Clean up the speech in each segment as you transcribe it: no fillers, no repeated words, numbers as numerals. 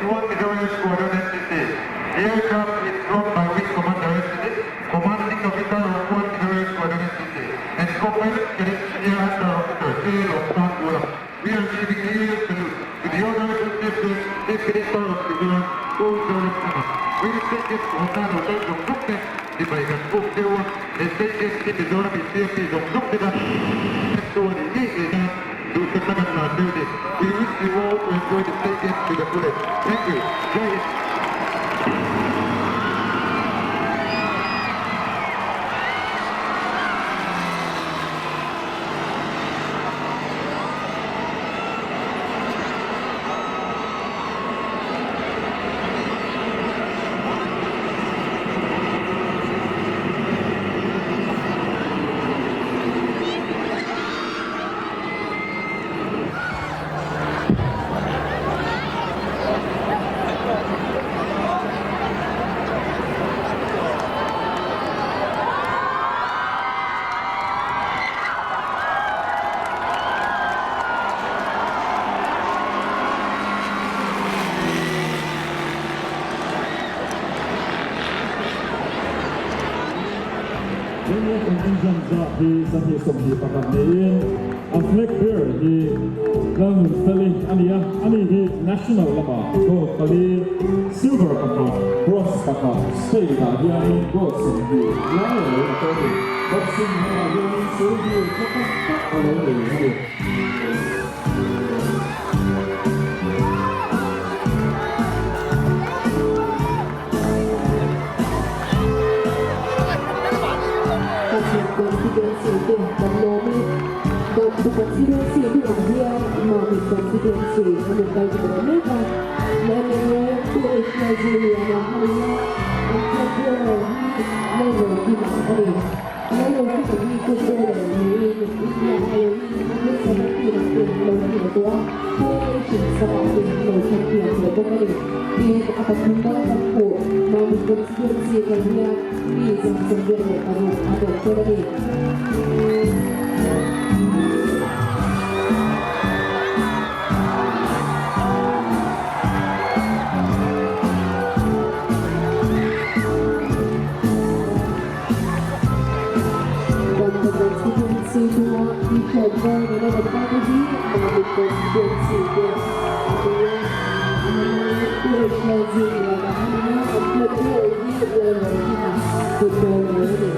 1 Mizoram Squadron NCC. The aircraft is flown by Wing Commander SCD, Commanding Officer of 1 Mizoram Squadron NCC, and Co-Pilot Cadet Senior Under Officer K. Longsan Gula. We are giving the aerial salute to the Honorable Chief Guest, Chief Minister of Mizoram, Pu Zoramthanga. We will take this Honan Hotel zawng zawng te chibai kan buk deuh a, he State Games hi Mizoram in siam mi zawng zawng te tan tu a nih ngei ngei nan duhsakna kan hlan deuh a ni. We wish you all to enjoy the State Games to the fullest. Thank you. Jai Hind. Junior contingent zat hi 221 niin a flag bearer hi Lalnunfeli a ni a, ani hi national lama gold pali, silver pakhat, bronze pakhat, state ah hianin gold 20 lai a lo la tawh a ni. Boxing lamah hianin silver tha tak tak a lo nei a ni. Pathian constituency te kan lawm e. Dampa constituency hnungah hian Mamit constituency a rawn kal ta dawn mek a. MLA Pu H Lalzuliana a ni a, an club bearer hi Lalrokima a ni. Lalrokima hi footballer niin India aiawhin under 17 ah te lo khel tawh a, Four Nations Cup ah te lo champion tawh bawk a ni. Tin, a pathumna kan hmuh Mamit constituency atang hian mi 76 a dawng tel a ni. Dampa constituency hnua T-shirt var nena rawn kal te hi Mamit constituency te a ni a. MLA Pu HL Zirliana a ni a, an flag bearer hi Lalrokima footballer a ni.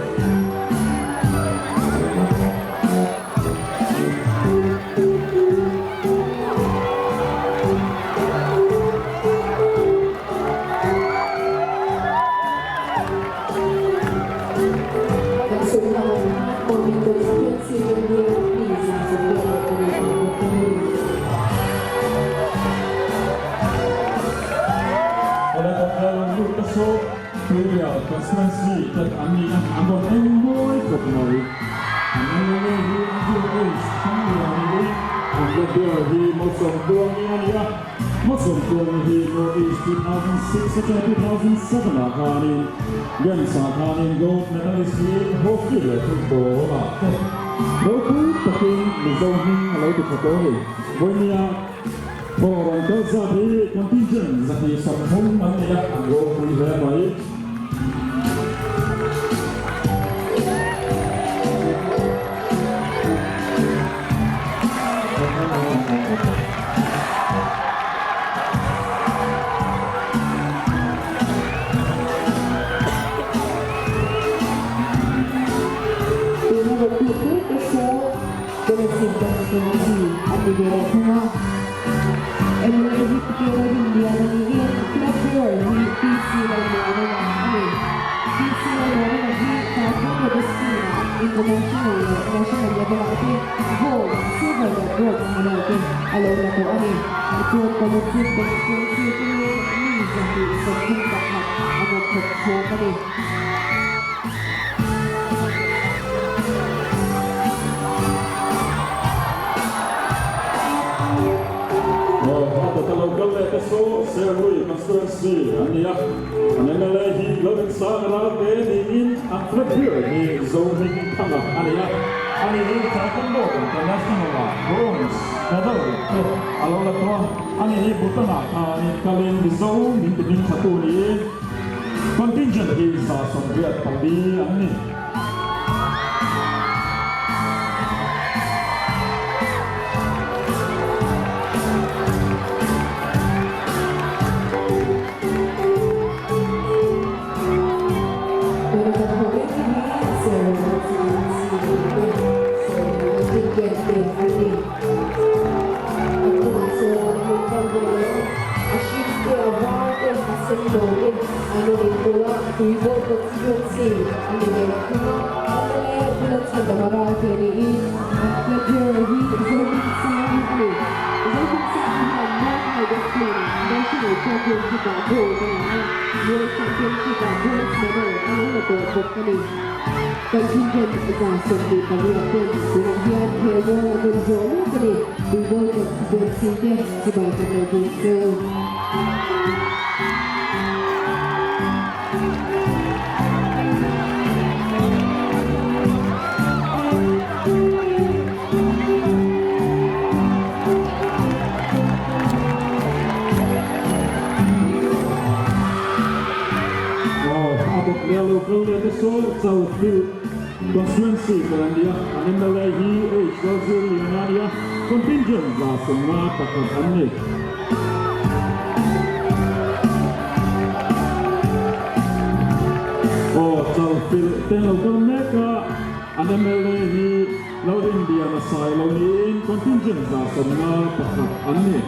Kan sawi ang ang khan Mamit constituency atang hian mi 176 an awm a ni. Awle Control an lut ta saw Tuirial constituency ten an ni a, an rawn eng mawi khawp mai. An MLA hi Andrew H. Thangluan niin an flag bearer hi Malsawmtluangi a ni a. Malsawmtluangi hi North East 2006 atanga 2007 ah khanin Games ah khanin gold medalist hi hockey leh football ah te ropui takin Mizo hming a lo ti tha tawh a ni. Vawinia Thaw rawn kal zat hi contingent 130 an ni a, an ropui hle mai. Tuna rawn lut mek te saw Kolasib constituency an ni ve leh thung a. MLA hi Pu Rinliana niin Flag Bearer hi PC Lalmuanawma a ni. PC Lalmuanawma hi Taekwondo discipline-ah international leh national level-ah te gold, silver leh bronze medal te a lo la tawh a ni. Tichuan Kolasib constituency atangin mi 231 a rawn thawk chhuak a ni. A lo kal leh te saw Serlui constituency an ni a, an mla hi Lalrinsanga Ralte niin an flag bearer hi Zohming Thanga a ni a, ani hi Taekwondo International-ah bronze medal te a lo la tawh a. Ani hi Bhutan-ah khanin kalin Mizo min ti hming thatu niin contingent hi 84 an ni. World Championship-ah bronze medal a lo la tawh bawk a ni. Contingent 28 ten tunah hian khelmual an rawn zawh mek a ni. Tuibawl constituency te chibai kan lo buk cheu. Aw, a bawk leh lo kal leh te saw Chalfilh Constituency kal an nia, an mla hi H Lalzirliana a nia, contingent 51 an ni. Aw, Chalfilh te an lo kal mek a, an mla hi Lalrinliana Sailo niin contingent 51 an ni.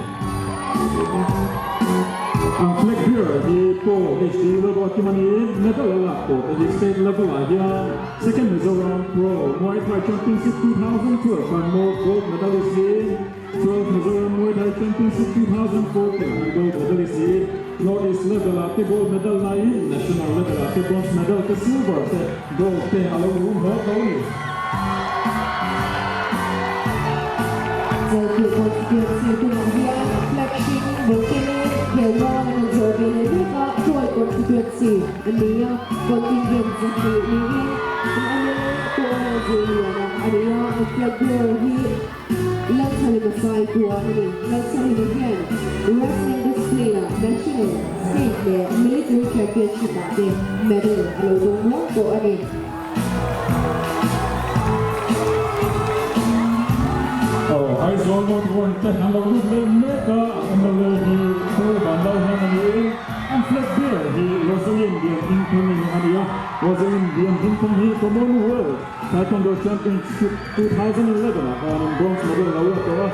Ang flag bearer hi Paul HD Lalruat Kim a niin medal a lak tawh te hi state level ah hian Second Mizoram Pro Muay Thai Championship 2012 khan More Gold Medalist niin 12 Mizoram Muay Thai Championship 2014 khan Gold Medalist niin North East level ah te Gold Medal laiin National level ah te Bronze Medal te Silver te Gold te a lo rum hlawk lo a ni. Chalfilh Constituency tunah hian flagship Volcano Khelmual an rawn zawh ve leh mek a, Tuai Constituency a ni a, contingent 2 niin an MLA Tuala Zirliana a ni a, an flag bearer hi Lalchhalima Saitua a ni. Lalchhalima hian wrestling discipline-ah national, state leh military championship-ah te medal a lo dawng nual tawh a ni. Aw, Aizawl North Ward te an lo lut leh mek a, an MLA hi Pu Vanlalhmang a ni. An flag bearer hi Rosalind Lianhmingthungi a ni a, Rosalind Lianhmingthung hi Commonwealth Taekwondo Championship 2011 ah khanin bronze medal lo la tawh a,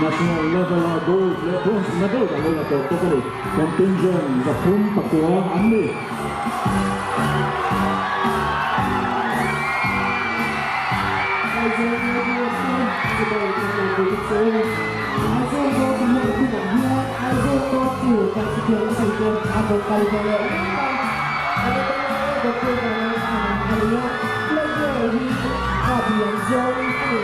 national level ah gold leh bronze medal a lo la tawh bawk a ni. Contingent 39 an ni. Aizawl North te chibai kan lo bul che u. Aizawl North hian hunah hian Aizawl North chu constituency te a rawn kal ve leh mek a. A ni ta e Doctor Vanlalthana a ni a, flag bearer hi Kap Lianzawng a ni.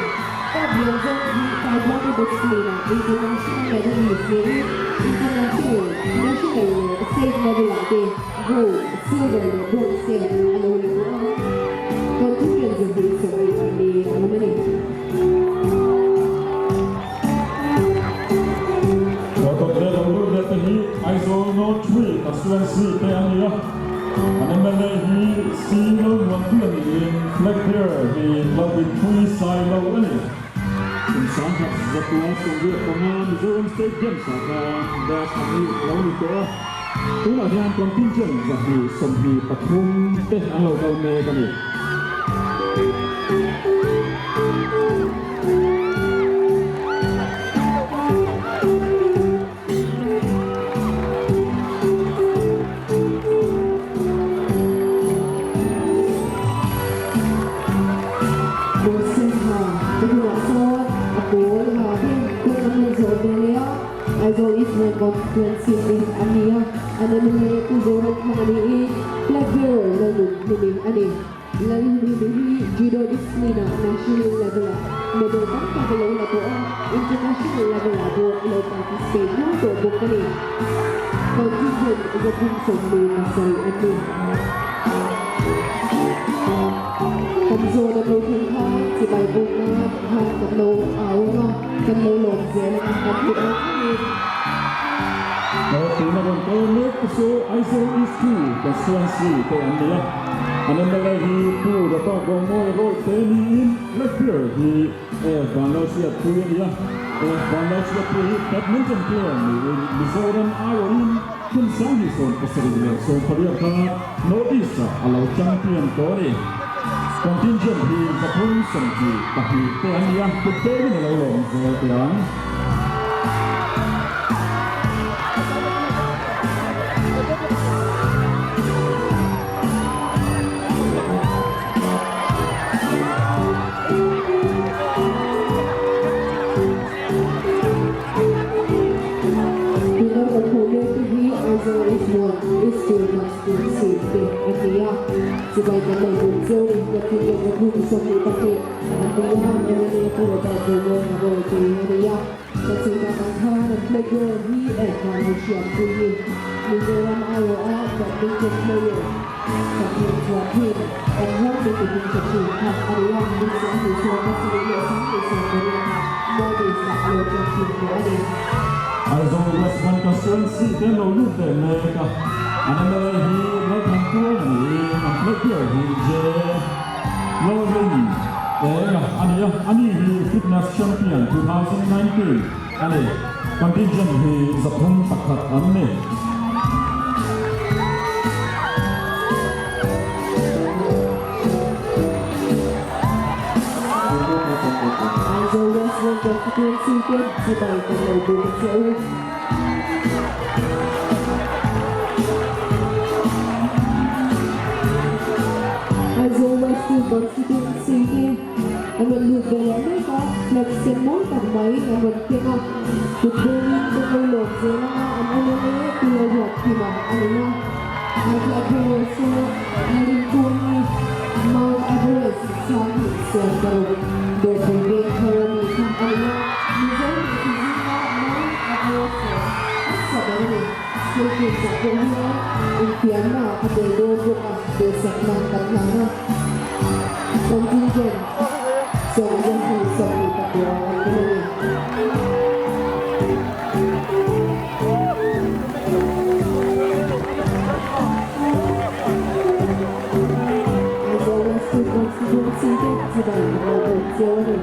Kap Lianzawng hi Taekwondo discipline ah international medalist niin international, national leh state level ah te Gold, silver leh bronze te a lo ni tawh a, contingent 220 a awm a ni. Motor leh lo lut leh te hi Aizawl North 3 Constituency te an ni a, an mla hi C Lalmuanpui a niin flag bearer hi Lalrinpui Sailo a ni. Kum 1985 Mizoram State Games ah khan best an nih a lo ni tawh a. Tunah hian contingent 223 te an lo kal mek a ni. Kawrsen ha te hunah chuan a pawl ha te kawng an rawn zawh ve leh a. Aizawl East Ward Constituency te an ni a, an mla Pu Zoramthanga niin flag bearer Lalnun Hlimi a ni. Lalnun Hlimi hi Judo discipline-ah national level-ah medal tam tak a lo la tawh a, international level-ah pawh a lo participate nual tawh bawk a ni. Contingent 327 an ni. Kan zawn an lo thleng khan chibai buk nan khan kan lo au ang a, kan lo lawm zel ang a, kan hmuh ang thlengin. kal mek te chu Aizawl East 2 Constituency te an ni a. An mla hi Pu Robert Romawi Rawlte niin Lefler hi F Vanlalhriatpui a ni a. F Vanlalhriatpui hi badminton player niin Mizoram aiawhin kum 2017 khan North East-ah a lo champion tawh a ni. Contingent hi 322 te an ni a, kut bengin a lo lawm zel teh ang. Tuna kan hmuh mek te hi Aizawl East 1, East 2 Constituency te an ni a. Chibai kan lo buk cheu in kan tih leh 32 an ni a, mla Pu Robert Bawlawng a rawi te a ni a. Ka chhungah ang khan an playground hi en dan a hriat pui ni. Mizoram aiawha badminton player champion chuan hin an ram min ti hming tha thin kha a ni a, min 2017 leh 2018 ah Maldives ah a lo champion tawh a ni. Aizawl West One Constituency te an lo lut ve mek a, an mla hi Lalthantuang a niin an player hi J. Lalrin Eng a ni a, ani hi Fitness Champion 2019 a ni. Contingent hi 301 an ni. Aizawl West One Constituency te chibai kan lo buk a che u. Aizawl West 2 Constituency hi an rawn lut ve leh mek a, flag sen mawi tak mai an rawn keng a, kut bengin kan lo lawm zel anga an mla Pu Lalruatkima a ni a, an flag bearer chu Lalrinpuangi Mount Everest 2016 Dawrpui veng thar a nih kha a ni a, Mizo hmeichhe zinga Mount Everest leh hmasa ber a ni. School kids ah pawh hian infiamna a tel dawn bawk a, duhsakna kan hlan a. Contingent 129 an tel a ni. Aizawl West 2 Constituency te chibai an lo bawk cheu a ni.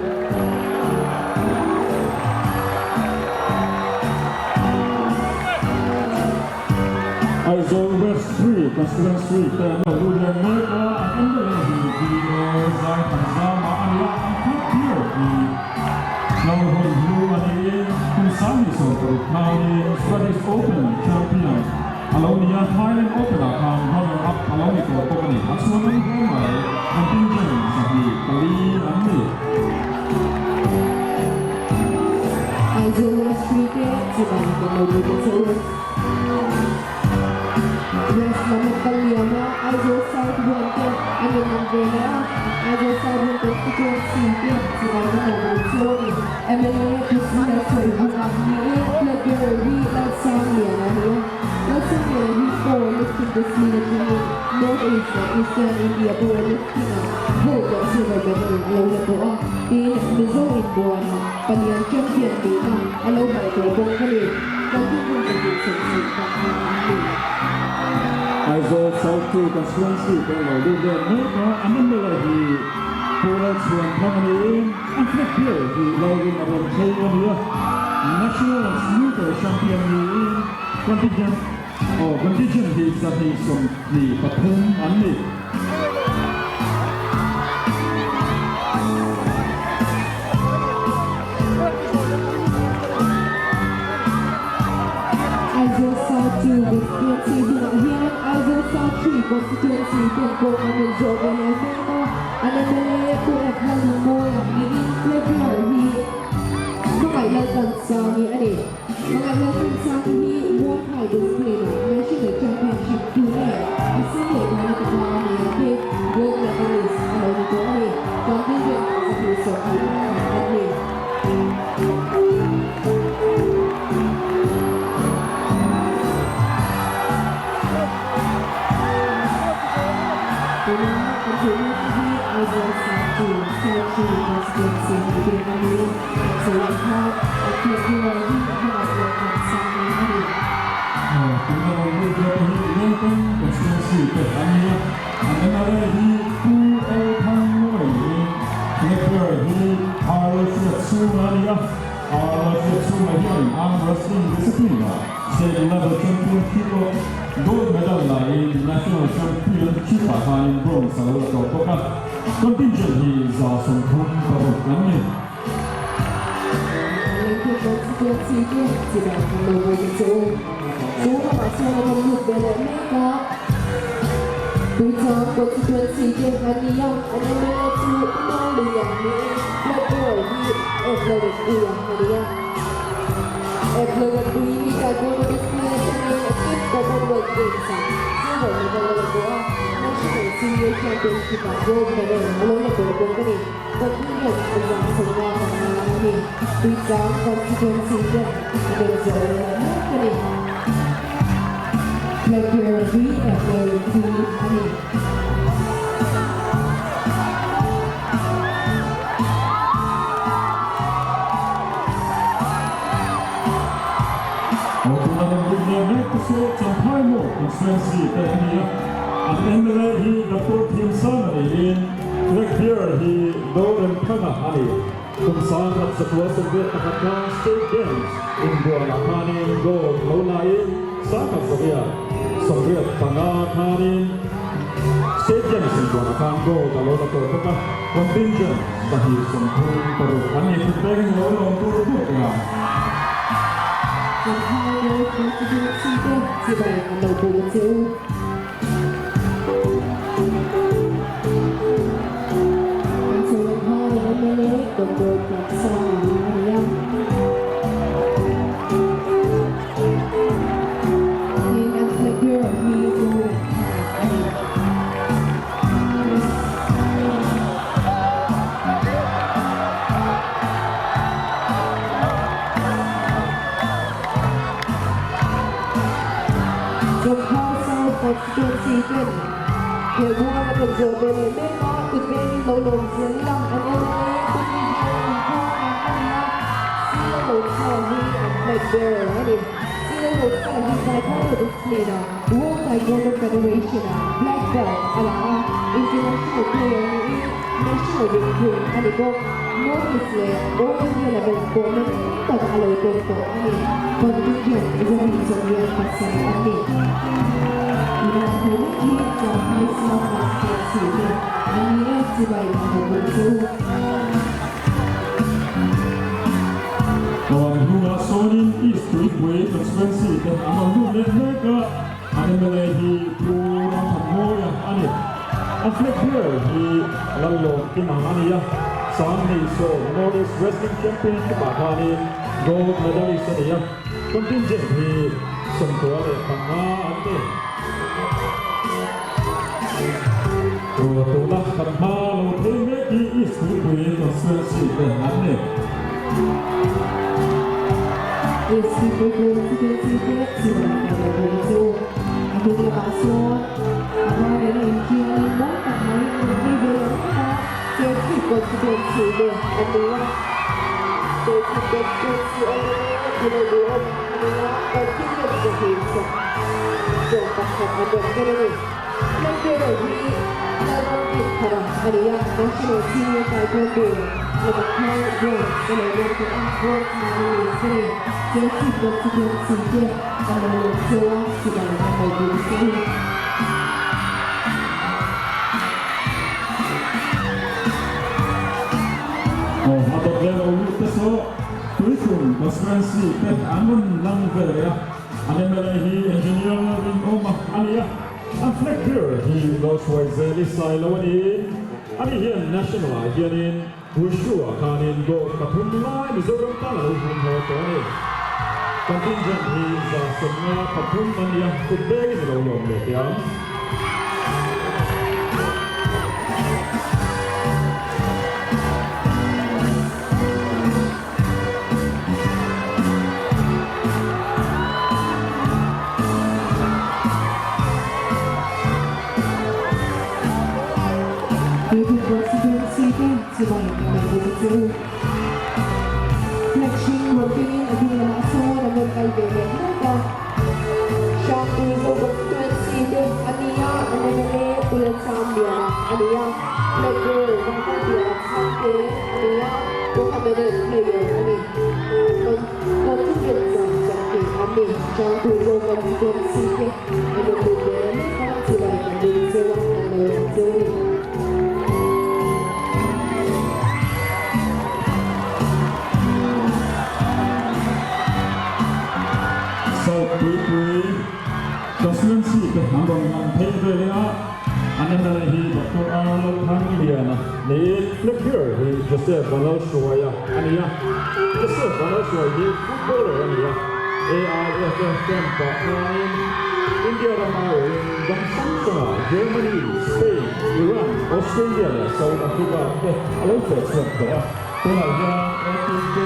Aizawl West 3 Constituency te an lo lut leh mek a, an mla hi BA Zaithanzama a ni a, an club player hi Hlauhawm hlu a niin kum 2016 khanin Swedish Open champion a lo ni a, Thailand Open ah khan runner up a lo ni tawh bawk a ni. A chhuan awm hle mai, contingent 24 an ni. Aizawl West 3 te chibai kan lo buk a che u. West lam an kal liam a, Aizawl South 1 te an rawn lang ve leh a, Aizawl South 1 constituency te chibai kan lo buk cheu a ni. Mla Pu Sina sawi hunah niin flag bearer hi Lalsangliana a ni a, Lalsangliana hi power lifting discipline atangin North East leh Eastern India power lifting ah gold leh silver medal a lo la tawh a, tin Mizo inbuan palian champion nihna a lo hal tawh bawk a ni. Contingent 221 an ni. Aizawl South 2 Constituency te lo lut leh mek a, an mla hi Pu Lalchhuanthang a niin an flag bearer hi Lalrin a rawn phei a ni a, National Snooker Champion niin contingent aw contingent hi 223 an ni. Aizawl South 2 Constituency hunah hian Aizawl South 3 Constituency ten pawh an rawn zawh ve leh mek a, an mla Pu F Lalnunmawia niin flag bearer hi Hmangaih Laltlansangi a ni. Hmangaih Laltlansangi hi Muay Thai discipline ah National Championship Pune Assam leh Karnataka a ni a te gold medalist a lo ni tawh a ni. Contingent 221 an ni. Tuna kan hmuh mek te hi Aizawl South 2, South 3 Constituency ni te a ni a, kan sawi ang khan an flag bearer hi Hmangaih Laltlansangi a ni. Tuna rawn lut ve te hi Lengpeng Constituency te an ni a, an mla hi Pu L Thangmawii niin flag bearer hi R Lalhriatchhunga a ni a, R Lalhriatchhunga hian Arm Wrestling Discipline ah State Level Championship ah Gold Medal la in National Championship ah khanin Bronze a lo la tawh bawk a, contingent hi 136 an ni. Contingent 155 a ni. Tuichang Constituency te a tel zawh leh mek a ni. Flag bearer hi FLC a ni. Tuna kan lut leh mek te chu Champhai Mawt Constituency te a ni a, an mla hi Doctor Thiamsanga niin Flag bearer hi Doremthanga a ni. Kum 1941 khan State Games inbuanah khanin gold lo laiin 1985 khanin State Games inbuanah khan gold a lo la tawh bawk a, contingent 236 an ni. Kut pengin lo lawm tur tur teh ang. Kan hmai constituency te chibai an lo buk a che u. An sawi ang khan an mla Doctor Tlansanga a ni a. Tin, an flag bearer hi Pu Remthanga a ni. Chawmhar South Constituency ten he mual an rawn zawh ve leh mek a, kut vengin lo lawm zel ila an mla Pu Vijay Inkhawma a ni a, Silo Lotsa hi an flag bearer a ni. Silo Lotsa hi Taekwondo discipline a World Taekwondo Federation a black belt a la a, international player niin national recruit a ni bawk. North East leh All India level ah pawh medal tam tak a lo dawng tawh a ni. Contingent 227 an ni. Tuna thu mek hi Champhai South Constituency te an ni e, chibai an lo bawk che u. Awan hnungah sawnin East Tuipui Constituency te an rawn lut leh mek a, an mla hi Pu Ramthanmawia a ni. A flag bearer hi Lallawm Kimang a ni a, 20 North East Wrestling Championship ah khanin gold medalist a ni a, contingent hi 95 an ni. Tuna kan hma lo thei mek hi East Tuipui Constituency te an ni. East Tuipui Constituency te chibai kan lo bawk a che u. A hnung lamah sawn a hma nena intiangin mawi tak mai an rawn phei ve leh mek a, Churchill Constituency te an ni a. Churchill Constituency mla Pino Duhawm a ni a, contingent 211 an rawn ken a ni. Flag bearer hi Lalramdinthara a ni a, National Senior Taekwondo lama thar bronze a lo lawm tawh a, bronze medalist a ni. Churchill Constituency te an lo lawm cheu a, chibai an lo bul che u. Aw, a dawt leh lo lut te saw Tuikum Constituency te an rawn lang ve leh a, an mla hi Engineer Rinawma a ni a, an flag bearer hi Lalhruai Zeli Sailo a niin, ani hian National ah hianin Wushu ah khanin gold pathum lai Mizoram tan a lo hum haw tawh a ni. Contingent hi 153 a ni a, kut bengin a lo lawm leh teh ang. Tuikum Constituency te chibai an lo bawk a che u. Flag hring rawn kengin a ding lamah sawn an rawn kal ve leh mek a. a ni a, Flag bearer Vanlalbiaa Chhangte a ni a, Mohammedan player a ni. Contingent 70 an ni. Changtu Constituency te an rawn lut ve mek a, chulai kan lut cheu a, kan lo lang cheu a ni. South Tuipui Constituency te an rawn lang phei ve leh a, an mla hi Doctor Arnold Thangliana niin Flag Bearer hi Joseph Vanlalhruaia a ni a, Joseph Vanlalhruai hi footballer a ni a, AIFF camp ah khanin India ram aiawhin ram hrang hrangah Germany, Spain, Iran, Australia leh South Africa te a lo feh chhuak tawh a, tunah hian ATK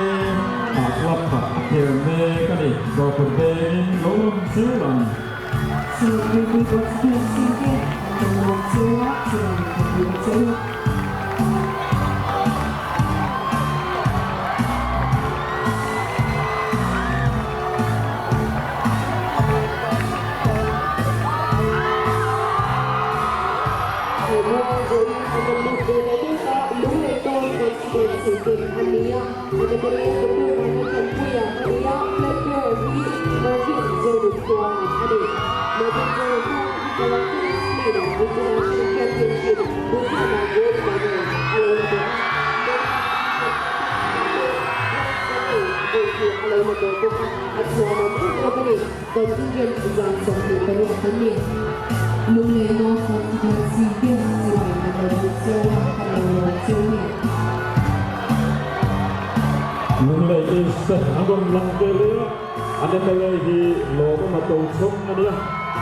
ah club khat a khel mek a ni, Dawrput vengin lo lawm zel ang. Celebrity constituency te an lo lawm cheu a, chuan an lawm cheu. Lunglei North Constituency te chibai kan lo buk cheu a, kan lo lawm cheu a ni. Lunglei East an rawn lang ve leh a, an mla hi lawm a to chhawng a nia,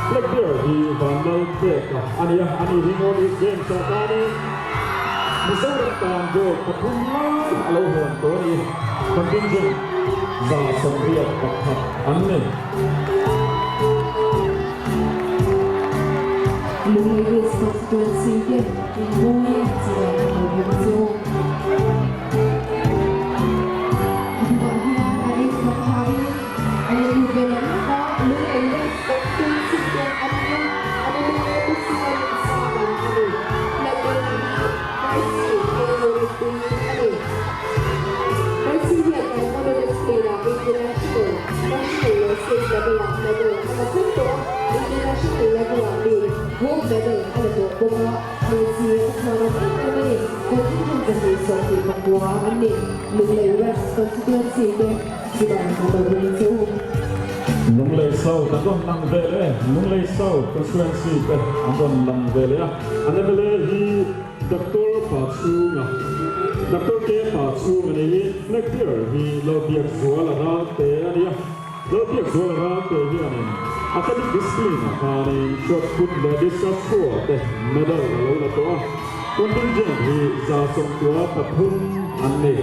Black Bear hi Vanlal Peka a nia, ani hi North East Games ah tanin Mizoram tan goal pathum lai a lo hawn tawh a ni. Contingent 81 an ni. Lunglei West Constituency te inmawi chibai an lo bawk chu. A hnungah hian a ei chhuak thain a rawn lut ve leh mek a, Lunglei West Constituency te an ni a, an MLA Pu Simon Sanga a ni. Flag bearer hi Mercy Keizawrinpui a ni. Mercy hian kan modern display-ah international, national leh state level-ah medal a la vek tawh a, international level-ah bik gold medal a la tawh bawk a, Mercy a chhuah ram em em a ni. Contingent 229 an ni. Lunglei West Constituency te chibai an lo bawm che u. Lunglei South an rawn lang ve leh e. Lunglei South Constituency te an rawn lang ve leh a, an mla hi Doctor Pa chhunga Doctor K Pa chhunga niin Flag Bearer hi Lalbiak Zuala Ralte a ni a, Lalbiak Zuala Ralte hianin Academic Discipline ah khanin Shot Put leh Discus Throw ah te medal a lo la tawh a, Contingent hi 93 an ni.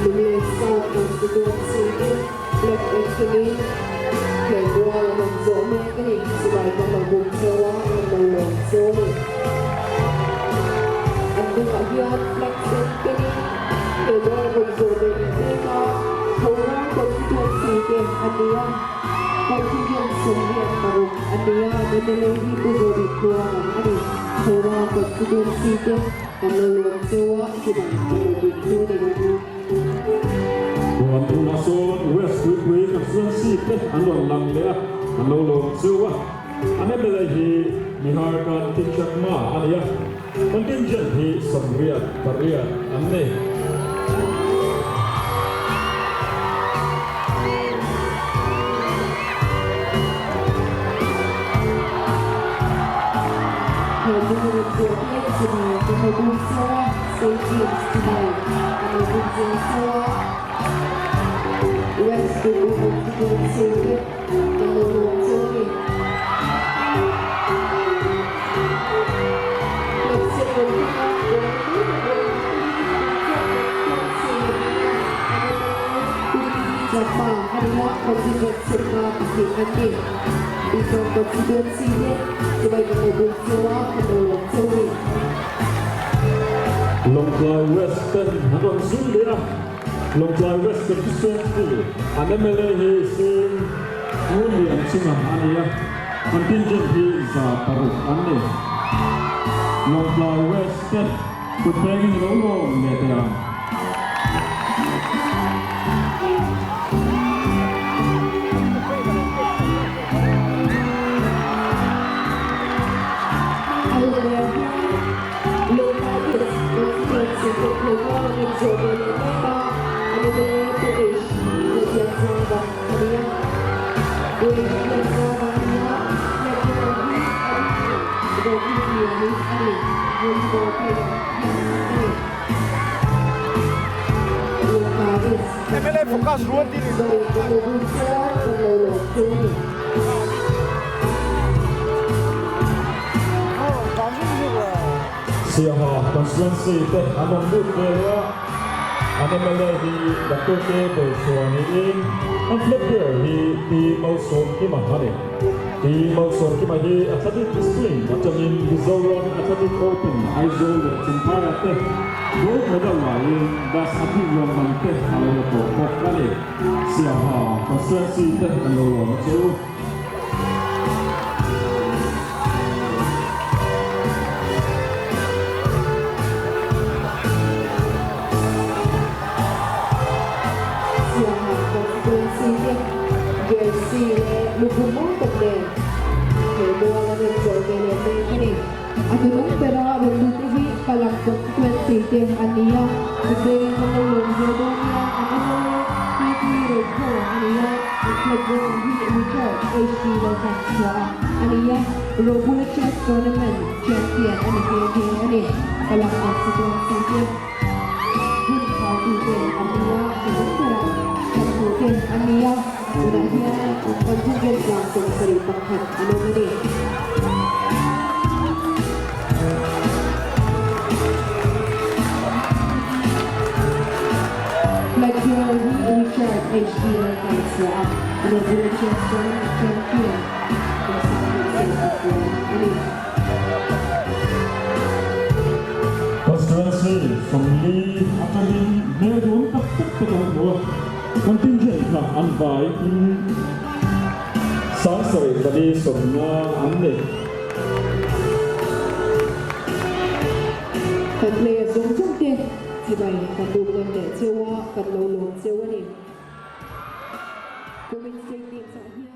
Lunglei South Constituency te Flag Action-in Khelmual an rawn zawh mek a ni. Chulai kan lo buk cheu a, kan lo lawm cheu a ni. An hnungah hian Flag sen kenin Khelmual an rawn zawh ve leh mek a, Thorang Constituency te a ni a, Contingent 86 a ni a, MLA hi Pu Zawri Tluanga a ni. Thorang Constituency te kan lo lawm cheu a, chulai kan lo buk cheu a ni. Huan tunah sawn West Tuipui Constituency te an rawn lang leh a, an lo lawm cheu a. An mla hi Nihar Kanti Chakma a ni a, contingent hi 88 an ni. He lung report hi chibai kan lo bum cheu a, State Games chibai kan lo bum cheu cheu a, West Bengal Constituency te kan lo lawm cheu a ni. Flag sen rawn hmang a, Guwahati Constituency a ni a, MLA Pu Chakma a ni a, Contingent 52 an ni. Bicol Constituency te chibai kan lo bum cheu a, kan lo lawm cheu a ni. Lawngtlai West ten an rawn zui leh a, Lawngtlai West Constituency an mla hi Sing Ngunlian chunga a ni a. Contingent hi 600 an ni. Lawngtlai West te kut pengin i lo lawm leh teh ang. MLA focus rual ti ni. Siaha constituency te an rawn lut ve leh a, an mla hi Doctor K Bawlchhuah niin an flag bearer hi Pi Malsawmkima a ni. Pi Malsawmkima hi Athletic Discipline atangin Mizoram Athletic Open Aizawl leh Champhai-ah te gold medal laiin Das Athik Lawmman te a lo la tawh bawk a ni. Siaha constituency te an lo lawm a che u. Siaha constituency te jersey leh lukhum mawi tak nen he mual an rawn chawi ve leh mek a ni. A hnunung bera rawn lut te hi Falam constituency te an ni a, Veng kan lo lawm ve dawn nia an MLA PT Rokhawm a ni a, an flag bearer hi Richard HT Laltanchhuah a ni a, Robula Chess Tournament champion a ni nghe nghe a ni. Falam constituency te hun khartute an ni a, hnunung berah thlanhute an ni a, tunah hian contingent 71 an awm a ni. Flag-bearer hi Richard HD Laltanchhuah a, Rebel Chess Tournament champion kum 2024 a ni. Constituency 40 atangin hmel duhawm tak tak te kan hmu a, contingent kha an vai in 74 sawmna an nei. Kan player zawng zawng te chibai kan buk nawn leh cheu a, kan lo lawm cheu a ni. Kumin State Games ah hian.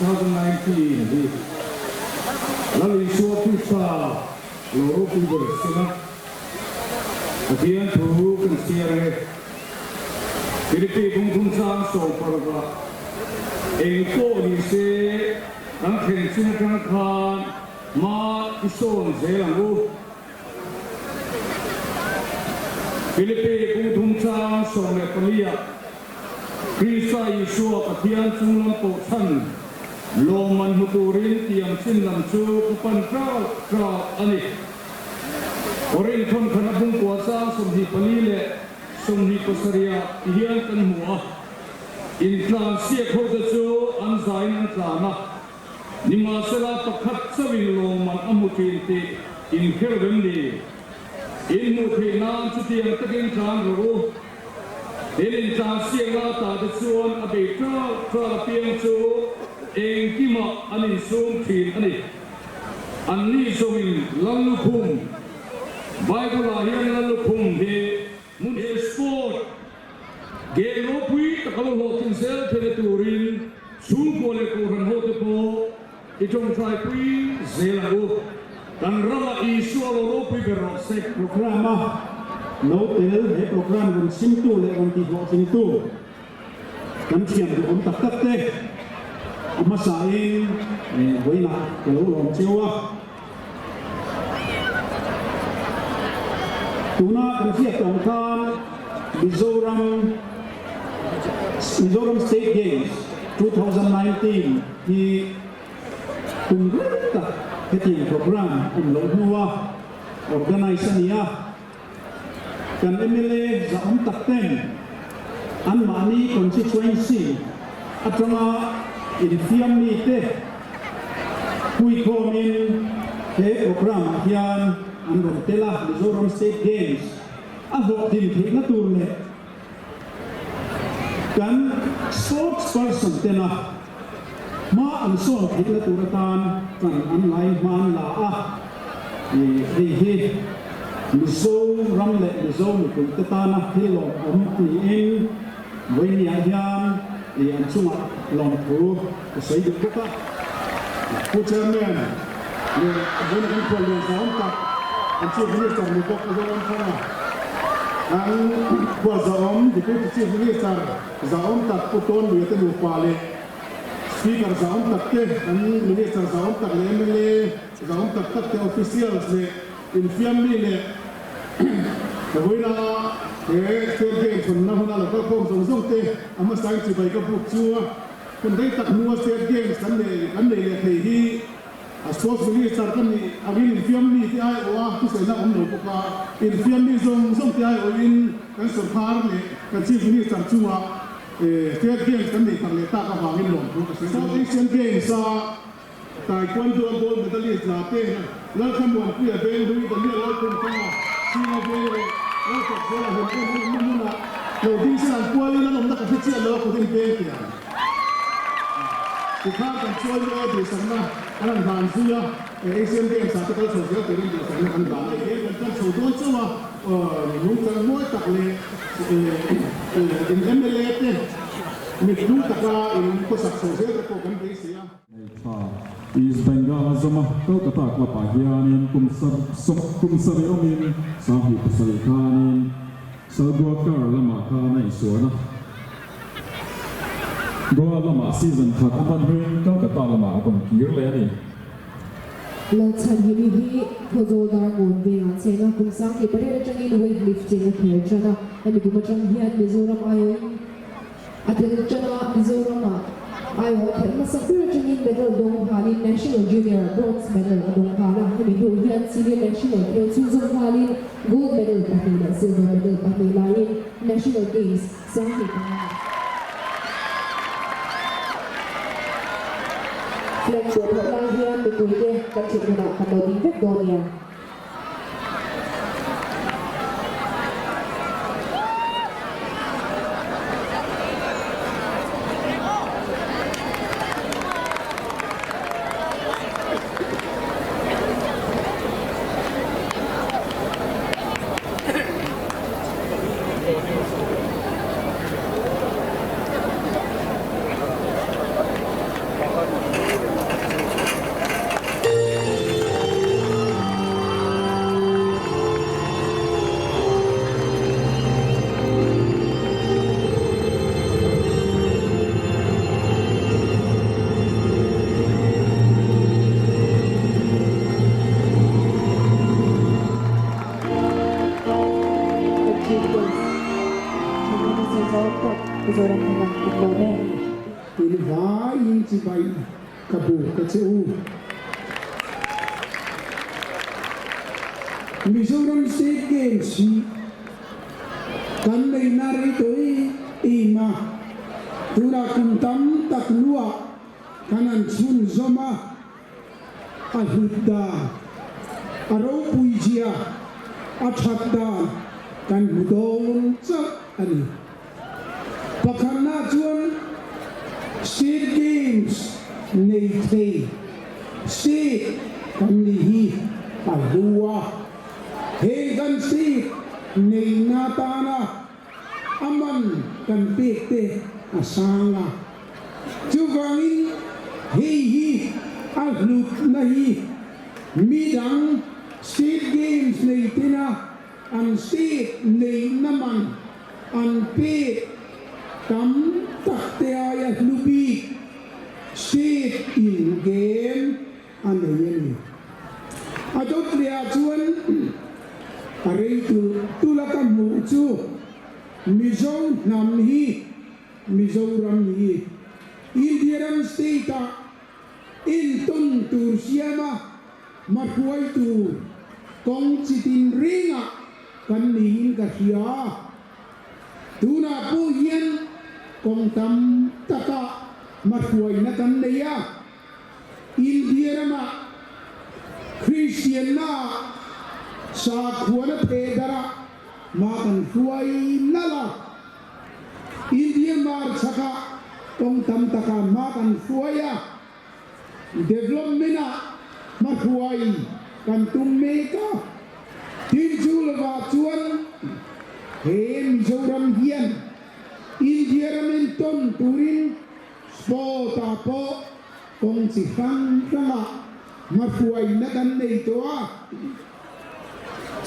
2019 hi Lal Isua Krista lo ropui ber sela Pathian thu kan chhiar e. Philippi bungthum chang sawmparuk ah eng pawh ni se kan thlen chin atang khan hma i sawn zel ang u. Philippi bungthum chang 14 ah Krista Isua Pathian chunglam pawh chhan lawmman hmu turin tiang chin lam chu ka pan ṭau ṭau a ni. Korin thawnkhana bungkua chang 24 leh 27 ah ti hian kan hmu a, intlan siak hote chu an zaiin an tlan a, nimahsela pakhat chauhin lawmman a hmu ṭhin tih inhre rem ni. Inhmuh theih nan chutiang takin tlan rawh u. Tin intlan siakna atah te chuan a bei ṭal ṭal apiang chu engkimah an insum ṭhin a ni. Anni zawngin Lallukhum, Bible-ah hian Lallukhum hi hmun he sport game ropui taka lo hlawhtling zel theihna turin chhungkua leh kohhran hote pawh i tawngtaipui zel ang u. Kan ramah Isua lo ropui ber rawh se. Programme-a lo tel he programme rawn chhimtu leh rawn tihhlawhtlingtu Kan thiam duh awm tak tak te a hmasain vawiinah ka lo lawm cheu a. Tuna kan hriat tawng khan Mizoram Mizoram State Games 2019 hi kum reng tak hetiang program awm loh hnua organize a ni a. Kan mla zahawm tak ten anmahni constituency atanga infiam mite puikhawmin he programme ah hian an rawn tel a, Mizoram State Games a hlawhtlin theihna tur leh kan sports person tena hma an sawn theihna tur atan tan an lai hman la a, hei hi Mizoram leh Mizo mipuite tana thil lawmawm a niin vawinia hian an chungah lawmthu ka sawi duh bawk a. Pu Chairman leh vawiina kan khuallian zahawm tak an Chief Minister ni bawk Zoramthanga, an khualzahawm Deputy Chief Minister Zahawm tak Pu Tawnluia te nupa leh Speaker zahawm tak te, an Minister zahawm tak leh mla zahawm tak tak te, Officials leh infiam mi leh vawiina he State Games hawnna huna lo kalkhawm zawng zawng te a hmasain chibai ka buk chu a hun rei tak hnua State Games kan nei kan nei leh thei hi A Sports Minister ka nih angin infiam mi te aiawh a thusawinak awm lo bawk a, infiam mi zawng zawng te aiawhin kan sawrkar leh kan Chief Minister chungah State Games kan neih tak leh tak avangin lawmthu ka sawi. South Asian Games a Taekwondo a gold medalist la te Lalthlamuanpuia Venghlui, Daniel Lalkhumthanga, Chhinga Veng leh Lalkawpzela hun en awmna hmunah lo ding sen an kualin an awmna ka hre chiah lo a kut in peng teh ang. Tikhan kan chuai mawi a duhsakna kan han hlan zui a, Asian Games ah te kal chho zel turin duhsakna kan hlan a, he kan kal chho dawn chauh a, nungchang mawi tak leh in mla te mithlung taka in khawsak chho zel te pawh kan beisei a. Hei tha East Bengal a zawm a, Kolkata club ah hianin kum kum sarih awmin 27 khanin Salguakar lamah khan a insuan a. Goa lamah season khat a hman hnuin Kolkata lamah a rawn kir leh a ni. Lalchhanhimi hi Khawzawl Darngawn vengah chen a, kum 18 atangin weight lifting a khel tan a, hemi kum atang hian Mizoram aiawhin a tel tan a, Mizoramah aiawh a khelh hmasa ber atangin medal dawng nghalin National Junior bronze medal a dawng nghal a, hemi hnu hian Senior National khel chhunzawm nghalin gold medal pahnih leh silver medal pahnih laiin National Games 25. Flag pawh phawrh lai hian mipuite kan thut hunah kan lo ding vek dawn nia. Chief Minister zahawm tak Pu Zoramthanga kan lawm e. In vaiin chibai ka buk a che u. Mizoram State Games hi kan neihna rei tawh em em a, tunah kum tam tak hnuah kan han chhunzawm a, a hlut dan, a ropui zia, a that dan kan hmu dawn chauh a ni. Pakhatna chuan State Games nei thei state kan nih hi a hlu a, heng kan state neihna atana a man kan pek te a sang a. Chuvangin hei hi a hlutna hi midang State Games nei tena an state neihna man an pek tam tak te aia hlu bik state in game a nei a ni. A dawt lehah chuan a rei tulh tulh a ka hmuh chu Mizo hnam hi Mizoram hi India ram state ah intawn tur siama hmahruai tur kawng chitin rengah kan niin ka hria. Tunah pawh hian kawng tam takah hmahruaina kan nei a, India ramah Kristianna ah sakhuana thehdarah hma kan hruai nalh a. India mar chhakah kawng tam takah hma kan hruai a, development ah hma hruai kan tum mek a. Tin chu lovah chuan he Mizoram hian India ram entawn turin sport ah pawh kawng chi hrang hrangah hma hruaina kan nei tawh a.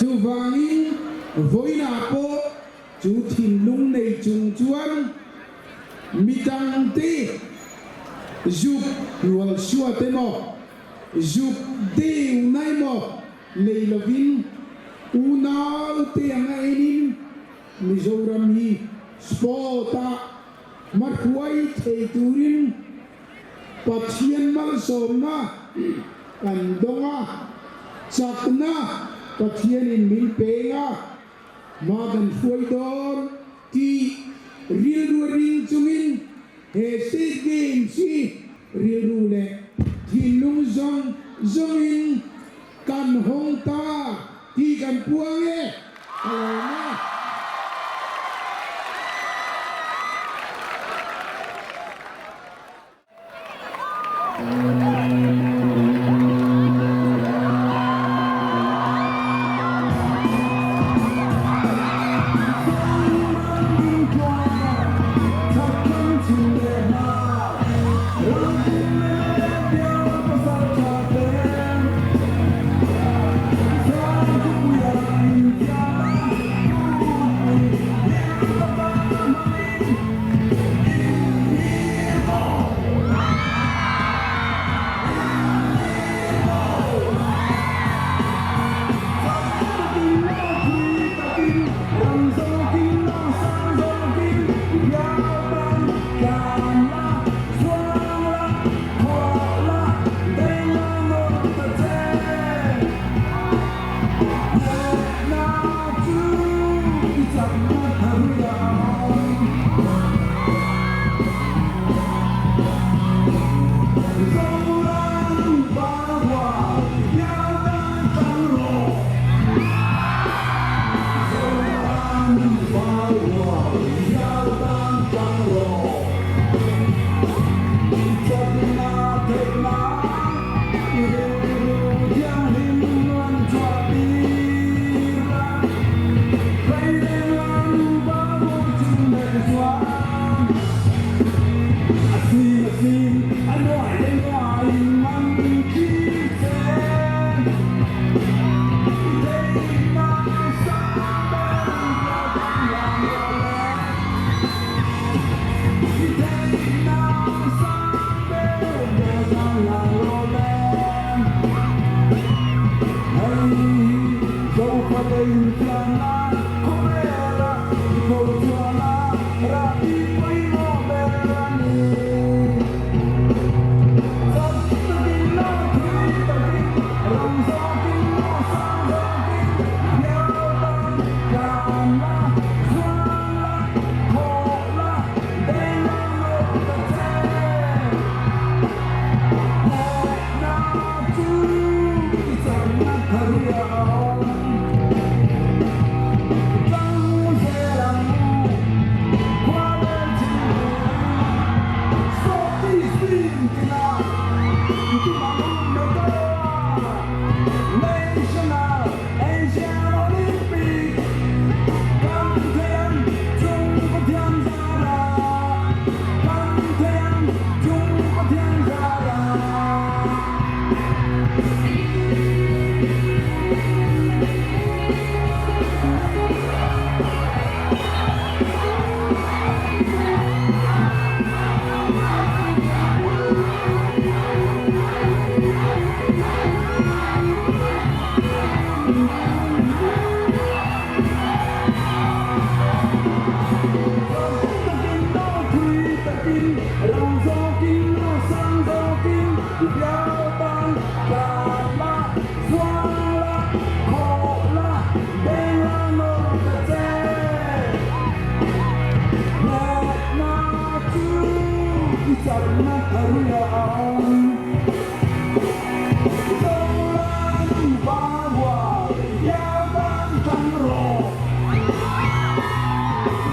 Chuvangin vawiinah pawh Chu thinlung nei chung chuan midangte zuk hnualsuat emaw, zuk deuhna emaw nei lovin unaute anga enin Mizoram hi sport-ah hmahruai thei turin Pathian malsawmna kan dawng a, chakna Pathianin min peng a. Hma kan hruai dawn tih rilru a ring chungin he State Games hi rilru leh thinlung zawng zawngin kan hawng ta tih kan puang e, ka lawm a. harhna tharuia a awm. Zoram varual hian tan rawh.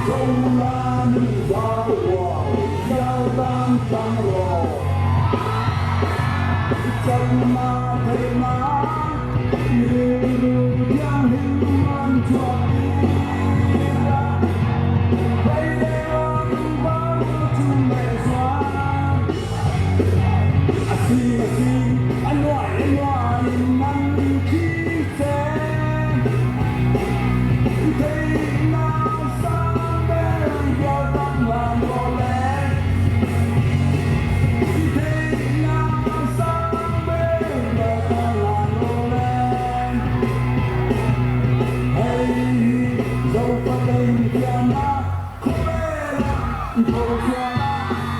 Zoram varual hian tan rawh. I chalna theihna i rilru thianghlim an chhuah tir a. Beidawng varual chu leh zual. A sing a sing, a nuai a nuaiin an thi che. I theihna sang ber bial tak hlan rawh le. I theihna sang ber bial tak hlan rawh le. Hei hi Zofa infiamna khawvela i phochhuahna rahbi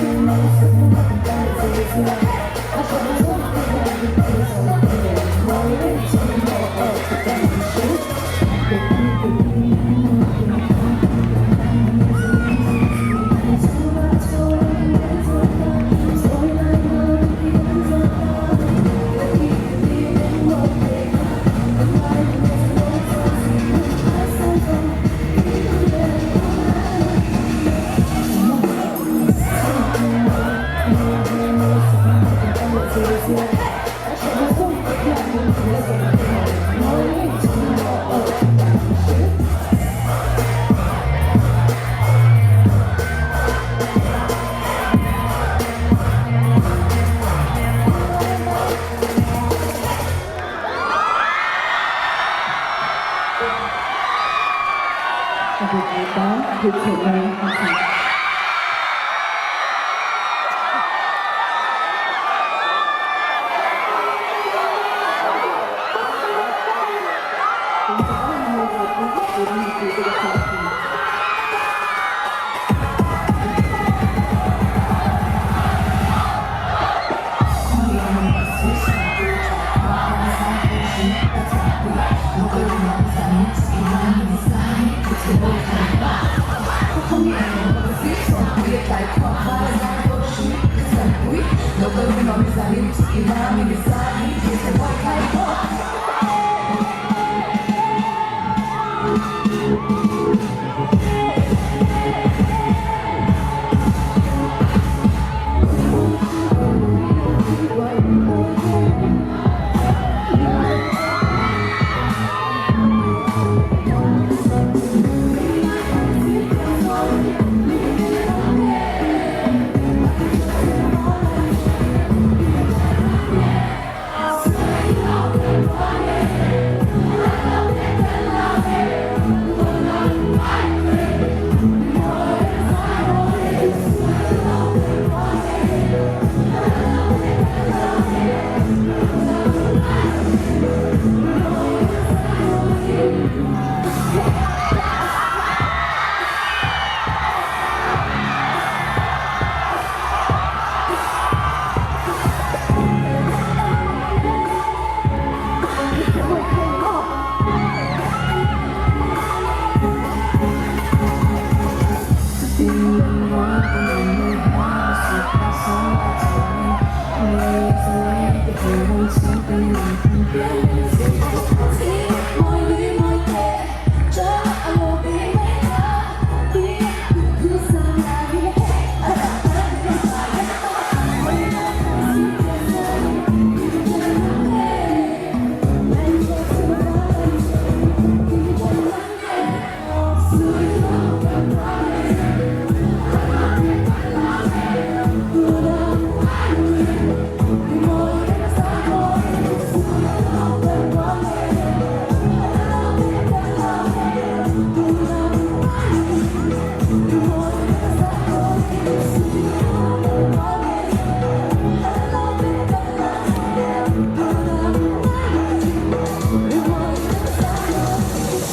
pawimawh ber a ni.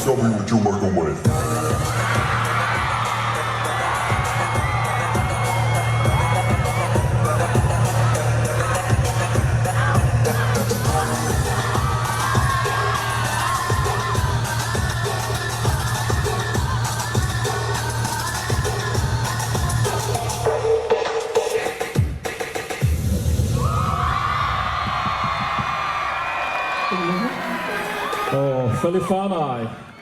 Tell me what you're working with. Aw, Felifana.